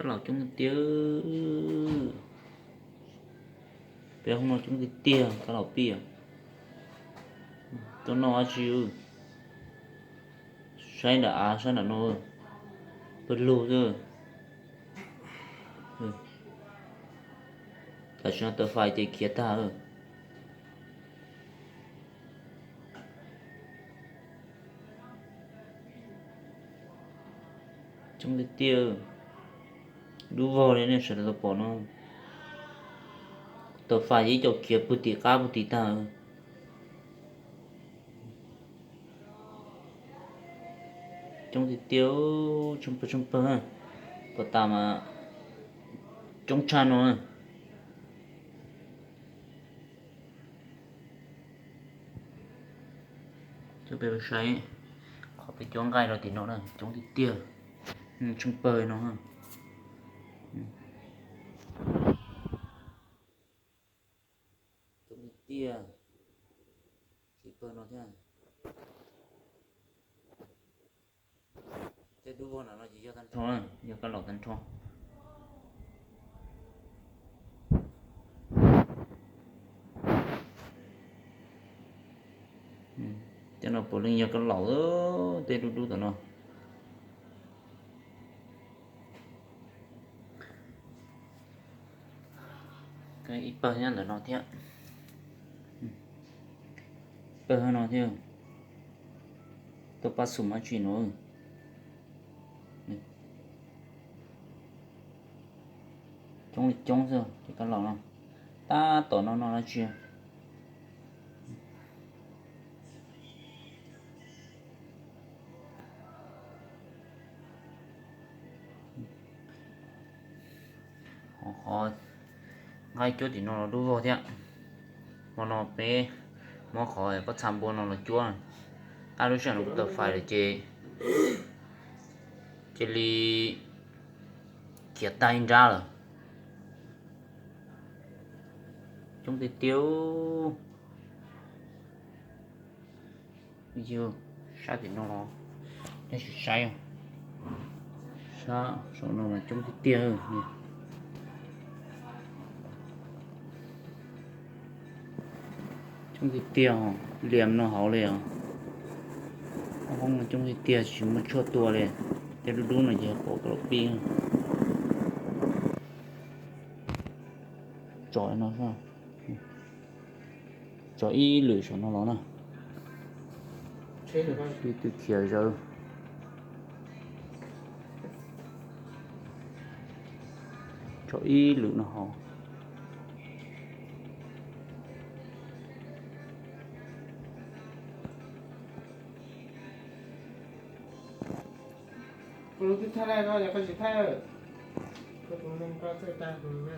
Kab laus coob tiag tiag. Peb hoob no coob tiag tiag kab laus pib. Tuaj noj dab tsi? Saib nram av saib nram no, pawg lug xwb. Tam sim no tawm fais ces khiav tag. Coob tiag tiag. Dub vog li nej sawv daws tau pom no. Tawm fais ib co khiav pug tim qab pug tim tag. Coob tiag tiag, tsoo pawg tsoo pawg. Pos tas mas coob tshaj no. Coj peb saib qhov peb cuab nqaij rau tim no na, coob tiag tiag, tsoo pawg no. Coob tiag tiag, tsis pawg no thiab. Tej dub vog nram no ces yog tag nrho, yog kab laus tag nrho. Tej no puav leej yog kab laus, tej dub dub tom no. Ib pawg nyob ntawm no thiab. Pawg no thiab. Tuaj pab xum dab tsi no. Coob li coob xwb ces kab laus no. Tab tom no no dab tsi. Qhov nqaij cuab tim no los dub vog thiab. Hmo no peb muab qhov pob txha npua no los cuab. Tab lub sij hawm no kuv tawm fais lawm ces cia li khiav tag ib nrab lawm. Coob tiag tiag. Yog sab tim no los nej sim saib, sab saum no mas coob tiag tiag. Coob tiag tiag, liam no hauv li os. Ob hoob no coob tiag tiag tsis muaj tshuaj tua li. Tej dub dub no ces pom kab laus pib. Tsom no, tsom ib lwm saum no los na. Ib tug khiav zawv. Tsom ib lwm no hauv. Kuv lub twb thaij laij no yog koj tsis thaij, koj tus neeg koj thaij tag kuv na.